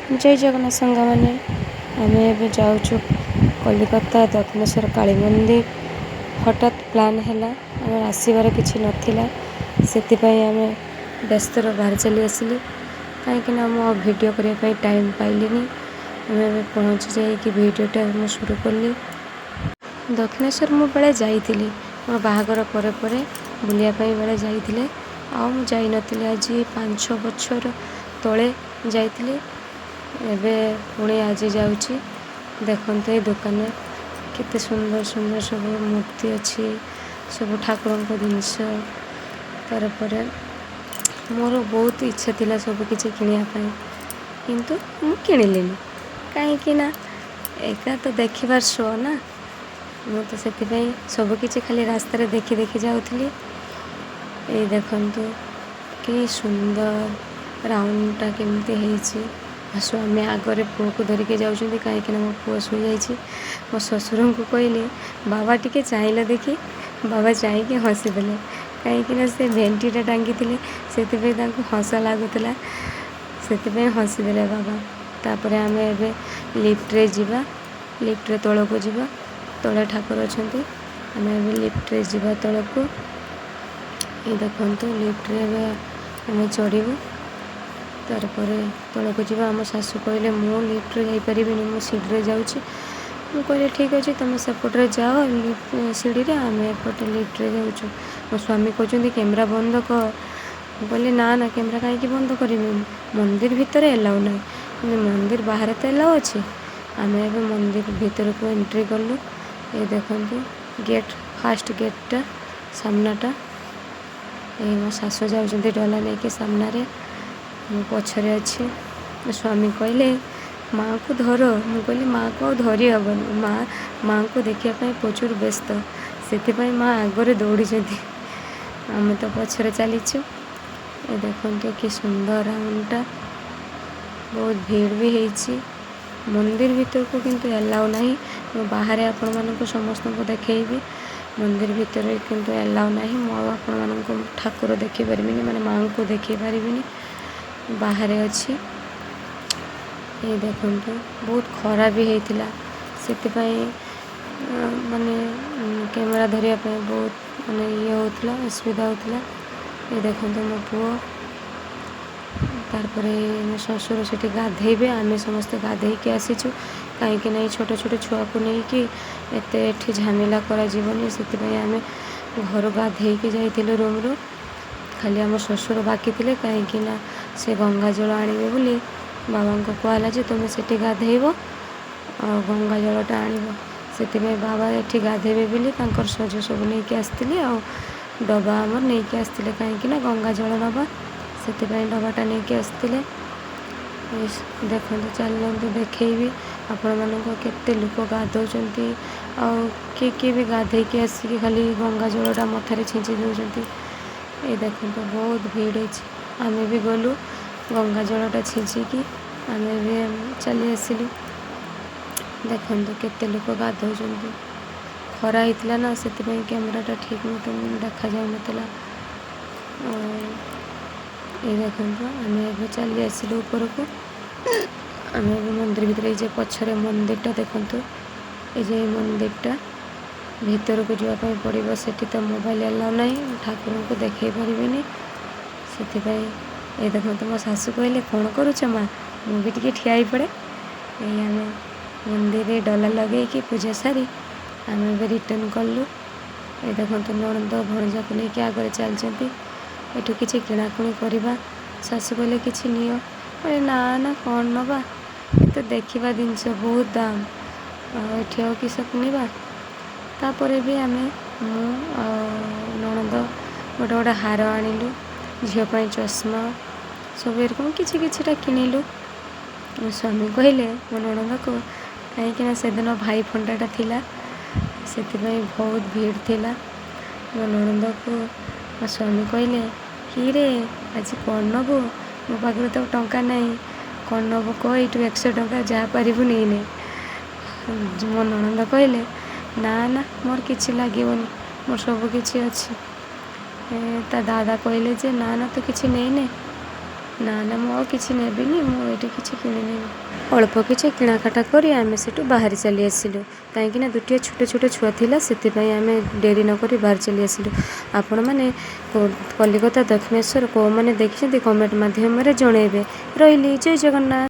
ଜୟ ଜଗନ୍ନାଥ ସାଙ୍ଗମାନେ, ଆମେ ଏବେ ଯାଉଛୁ କଲିକତା ଦକ୍ଷିଣେଶ୍ୱର କାଳୀ ମନ୍ଦିର। ହଠାତ୍ ପ୍ଲାନ୍ ହେଲା, ଆମର ଆସିବାର କିଛି ନଥିଲା, ସେଥିପାଇଁ ଆମେ ବ୍ୟସ୍ତରେ ବାହାରି ଚାଲି ଆସିଲି, କାହିଁକିନା ମୁଁ ଆଉ ଭିଡ଼ିଓ କରିବା ପାଇଁ ଟାଇମ୍ ପାଇଲିନି। ଆମେ ଏବେ ପହଞ୍ଚି ଯାଇକି ଭିଡ଼ିଓଟା ମୁଁ ଶୁରୁ କଲି। ଦକ୍ଷିଣେଶ୍ୱର ମୁଁ ବେଳେ ଯାଇଥିଲି, ମୋ ବାହାଘର ପରେ ପରେ ବୁଲିବା ପାଇଁ ବେଳେ ଯାଇଥିଲେ, ଆଉ ମୁଁ ଯାଇନଥିଲି। ଆଜି 5-6 ବଛର ତଳେ ଯାଇଥିଲି, ଏବେ ପୁଣି ଆଜି ଯାଉଛି। ଦେଖନ୍ତୁ, ଏଇ ଦୋକାନରେ କେତେ ସୁନ୍ଦର ସୁନ୍ଦର ସବୁ ମୂର୍ତ୍ତି ଅଛି, ସବୁ ଠାକୁରଙ୍କ ଜିନିଷ। ତାରପରେ ମୋର ବହୁତ ଇଚ୍ଛା ଥିଲା ସବୁ କିଛି କିଣିବା ପାଇଁ, କିନ୍ତୁ ମୁଁ କିଣିଲିନି, କାହିଁକି ନା ଏକା ତ ଦେଖିବାର ଶୋ ନା। ମୁଁ ତ ସେଥିପାଇଁ ସବୁକିଛି ଖାଲି ରାସ୍ତାରେ ଦେଖି ଦେଖି ଯାଉଥିଲି। ଏଇ ଦେଖନ୍ତୁ, କି ସୁନ୍ଦର ରାଉଣ୍ଡଟା କେମିତି ହେଇଛି। ମୋ ସ୍ୱାମୀ ଆଗରେ ପୁଅକୁ ଧରିକି ଯାଉଛନ୍ତି, କାହିଁକିନା ମୋ ପୁଅ ଶୋଇଯାଇଛି। ମୋ ଶ୍ୱଶୁରଙ୍କୁ କହିଲି, ବାବା ଟିକେ ଚାହିଁଲେ ଦେଖି। ବାବା ଚାହିଁକି ହସିଦେଲେ, କାହିଁକିନା ସେ ଭେଣ୍ଟିଟା ଟାଙ୍ଗିଥିଲେ, ସେଥିପାଇଁ ତାଙ୍କୁ ହସ ଲାଗୁଥିଲା, ସେଥିପାଇଁ ହସିଦେଲେ ବାବା। ତାପରେ ଆମେ ଏବେ ଲିଫ୍ଟରେ ଯିବା, ଲିଫ୍ଟରେ ତଳକୁ ଯିବା। ତଳେ ଠାକୁର ଅଛନ୍ତି। ଆମେ ଏବେ ଲିଫ୍ଟରେ ଯିବା ତଳକୁ। ଏଇ ଦେଖନ୍ତୁ, ଲିଫ୍ଟରେ ଏବେ ଆମେ ଚଢ଼ିବୁ, ତାରପରେ ତଳକୁ ଯିବା। ଆମ ଶାଶୁ କହିଲେ, ମୁଁ ଲିଫ୍ଟରେ ଯାଇପାରିବିନି, ମୁଁ ସିଡ଼ିରେ ଯାଉଛି। ମୁଁ କହିଲି, ଠିକ୍ ଅଛି, ତୁମେ ସେପଟରେ ଯାଅ ଲିଫ୍ଟ ସିଡ଼ିରେ, ଆମେ ଏପଟେ ଲିଫ୍ଟରେ ଯାଉଛୁ। ମୋ ସ୍ୱାମୀ କହୁଛନ୍ତି, କ୍ୟାମେରା ବନ୍ଦ କର। ମୁଁ କହିଲି, ନା ନା, କ୍ୟାମେରା କାହିଁକି ବନ୍ଦ କରିବି? ମନ୍ଦିର ଭିତରେ ଏଲାଉ ନାହିଁ, କିନ୍ତୁ ମନ୍ଦିର ବାହାରେ ତ ଏଲାଉ ଅଛି। ଆମେ ଏବେ ମନ୍ଦିର ଭିତରକୁ ଏଣ୍ଟ୍ରି କଲୁ। ଏ ଦେଖନ୍ତୁ ଗେଟ୍, ଫାଷ୍ଟ ଗେଟ୍ଟା ସାମ୍ନାଟା। ଏଇ ମୋ ଶାଶୁ ଯାଉଛନ୍ତି ଡଲା ନେଇକି ସାମ୍ନାରେ, ମୁଁ ପଛରେ ଅଛି। ମୋ ସ୍ୱାମୀ କହିଲେ, ମାଆକୁ ଧର। ମୁଁ କହିଲି, ମାଆକୁ ଆଉ ଧରି ହେବନି, ମା ମାଆଙ୍କୁ ଦେଖିବା ପାଇଁ ପ୍ରଚୁର ବ୍ୟସ୍ତ, ସେଥିପାଇଁ ମା ଆଗରେ ଦୌଡ଼ିଛନ୍ତି, ଆମେ ତ ପଛରେ ଚାଲିଛୁ। ଏ ଦେଖନ୍ତୁ କି ସୁନ୍ଦର ରାଉଣ୍ଡଟା, ବହୁତ ଭିଡ଼ ବି ହେଇଛି। ମନ୍ଦିର ଭିତରକୁ କିନ୍ତୁ ଏଲାଉ ନାହିଁ। ମୁଁ ବାହାରେ ଆପଣମାନଙ୍କୁ ସମସ୍ତଙ୍କୁ ଦେଖେଇବି, ମନ୍ଦିର ଭିତରେ କିନ୍ତୁ ଏଲାଉ ନାହିଁ। ମୁଁ ଆଉ ଆପଣମାନଙ୍କୁ ଠାକୁର ଦେଖିପାରିବିନି, ମାନେ ମାଆଙ୍କୁ ଦେଖେଇ ପାରିବିନି, ବାହାରେ ଅଛି। ଏଇ ଦେଖନ୍ତୁ, ବହୁତ ଖରା ବି ହେଇଥିଲା, ସେଥିପାଇଁ ମାନେ କ୍ୟାମେରା ଧରିବା ପାଇଁ ବହୁତ ମାନେ ଇଏ ହେଉଥିଲା, ଅସୁବିଧା ହେଉଥିଲା। ଏ ଦେଖନ୍ତୁ ମୋ ପୁଅ। ତାପରେ ମୋ ଶ୍ୱଶୁର ସେଠି ଗାଧେଇବେ। ଆମେ ସମସ୍ତେ ଗାଧେଇକି ଆସିଛୁ, କାହିଁକି ନା ଏଇ ଛୋଟ ଛୋଟ ଛୁଆକୁ ନେଇକି ଏତେ ଏଠି ଝାମେଲା କରାଯିବନି, ସେଥିପାଇଁ ଆମେ ଘରୁ ଗାଧେଇକି ଯାଇଥିଲୁ ରୁମ୍ରୁ। ଖାଲି ଆମ ଶ୍ୱଶୁର ବାକି ଥିଲେ, କାହିଁକି ନା ସେ ଗଙ୍ଗା ଜଳ ଆଣିବେ ବୋଲି ବାବାଙ୍କୁ କୁହାହେଲା ଯେ ତୁମେ ସେଠି ଗାଧେଇବ ଆଉ ଗଙ୍ଗା ଜଳଟା ଆଣିବ। ସେଥିପାଇଁ ବାବା ଏଠି ଗାଧେଇବେ ବୋଲି ତାଙ୍କର ସଜ ସବୁ ନେଇକି ଆସିଥିଲେ, ଆଉ ଡବା ଆମର ନେଇକି ଆସିଥିଲେ, କାହିଁକି ନା ଗଙ୍ଗା ଜଳ ନେବା, ସେଥିପାଇଁ ଡବାଟା ନେଇକି ଆସିଥିଲେ। ଦେଖନ୍ତୁ, ଚାଲନ୍ତୁ ଦେଖେଇବି ଆପଣମାନଙ୍କୁ କେତେ ଲୋକ ଗାଧଉଛନ୍ତି, ଆଉ କିଏ କିଏ ବି ଗାଧେଇକି ଆସିକି ଖାଲି ଗଙ୍ଗା ଜଳଟା ମଥାରେ ଛିଞ୍ଚି ଦେଉଛନ୍ତି। ଏଇ ଦେଖନ୍ତୁ, ବହୁତ ଭିଡ଼ ହେଇଛି। ଆମେ ବି ଗଲୁ, ଗଙ୍ଗା ଜଳଟା ଛିଞ୍ଚିକି ଆମେ ବି ଚାଲି ଆସିଲୁ। ଦେଖନ୍ତୁ କେତେ ଲୋକ ଗାଧଉଛନ୍ତି। ଖରା ହେଇଥିଲା ନା, ସେଥିପାଇଁ କ୍ୟାମେରାଟା ଠିକ୍ ମତେ ଦେଖାଯାଉନଥିଲା। ଏଇ ଦେଖନ୍ତୁ, ଆମେ ଏବେ ଚାଲି ଆସିଲୁ ଉପରକୁ। ଆମେ ଏବେ ମନ୍ଦିର ଭିତରେ, ଏଇ ଯେ ପଛରେ ମନ୍ଦିରଟା ଦେଖନ୍ତୁ, ଏଇ ଯେ ଏଇ ମନ୍ଦିରଟା ଭିତରକୁ ଯିବା ପାଇଁ ପଡ଼ିବ। ସେଠି ତ ମୋବାଇଲ ଏଲାଉ ନାହିଁ, ଠାକୁରଙ୍କୁ ଦେଖେଇ ପାରିବିନି ସେଥିପାଇଁ। ଏଇ ଦେଖନ୍ତୁ, ମୋ ଶାଶୁ କହିଲେ, କ'ଣ କରୁଛ ମା, ମୁଁ ବି ଟିକେ ଠିଆ ହେଇପଡ଼େ। ଏଇ ଆମେ ମନ୍ଦିରରେ ଡଲା ଲଗେଇକି ପୂଜା ସାରି ଆମେ ଏବେ ରିଟର୍ଣ୍ଣ କଲୁ। ଏ ଦେଖନ୍ତୁ, ନଣନ୍ଦ ଭଣଜାକୁ ନେଇକି ଆଗରେ ଚାଲିଛନ୍ତି। ଏଠୁ କିଛି କିଣାକିଣି କରିବା। ଶାଶୁ କହିଲେ, କିଛି ନିଅ। କହିଲେ, ନା ନା, କ'ଣ ନେବା, ଏ ତ ଦେଖିବା ଜିନିଷ ବହୁତ ଦାମ, ଆଉ ଏଠି ଆଉ କିସ କିଣିବା? ତାପରେ ବି ଆମେ, ମୁଁ ଆଉ ନଣନ୍ଦ ଗୋଟେ ଗୋଟେ ହାର ଆଣିଲୁ, ଝିଅ ପାଇଁ ଚଷମା ସବୁ ଏରକମ କିଛି କିଛିଟା କିଣିଲୁ। ମୋ ସ୍ୱାମୀ କହିଲେ ମୋ ନଣନ୍ଦକୁ, କାହିଁକିନା ସେଦିନ ଭାଇ ଫୋଟାଟା ଥିଲା, ସେଥିପାଇଁ ବହୁତ ଭିଡ଼ ଥିଲା। ମୋ ନଣନ୍ଦକୁ ମୋ ସ୍ୱାମୀ କହିଲେ, କିରେ ଆଜି କ'ଣ ନେବୁ? ମୋ ପାଖରେ ତ ଟଙ୍କା ନାହିଁ, କ'ଣ ନେବୁ କହ, ଏଇଠୁ 100 ଟଙ୍କା ଯାହା ପାରିବୁ ନେଇନେ। ମୋ ନଣନ୍ଦ କହିଲେ, ନା ନା, ମୋର କିଛି ଲାଗିବନି, ମୋର ସବୁ କିଛି ଅଛି। ତା ଦାଦା କହିଲେ ଯେ ନା ନା, ତୁ କିଛି ନେଇନେ। ନା ନା, ମୁଁ ଆଉ କିଛି ନେବିନି, ମୁଁ ଏଇଠି କିଛି କିଣିନେବି। ଅଳ୍ପ କିଛି କିଣାକଟା କରି ଆମେ ସେଠୁ ବାହାରି ଚାଲି ଆସିଲୁ, କାହିଁକିନା ଦୁଇଟିଏ ଛୋଟ ଛୋଟ ଛୁଆ ଥିଲା। ସେଥିପାଇଁ ଆମେ ଡେରି ନକରି ବାହାରି ଚାଲି ଆସିଲୁ। ଆପଣମାନେ କଲିକତା ଦକ୍ଷିଣେଶ୍ୱର କେଉଁମାନେ ଦେଖିଛନ୍ତି, କମେଣ୍ଟ ମାଧ୍ୟମରେ ଜଣାଇବେ। ରହିଲି, ଜୟ ଜଗନ୍ନାଥ।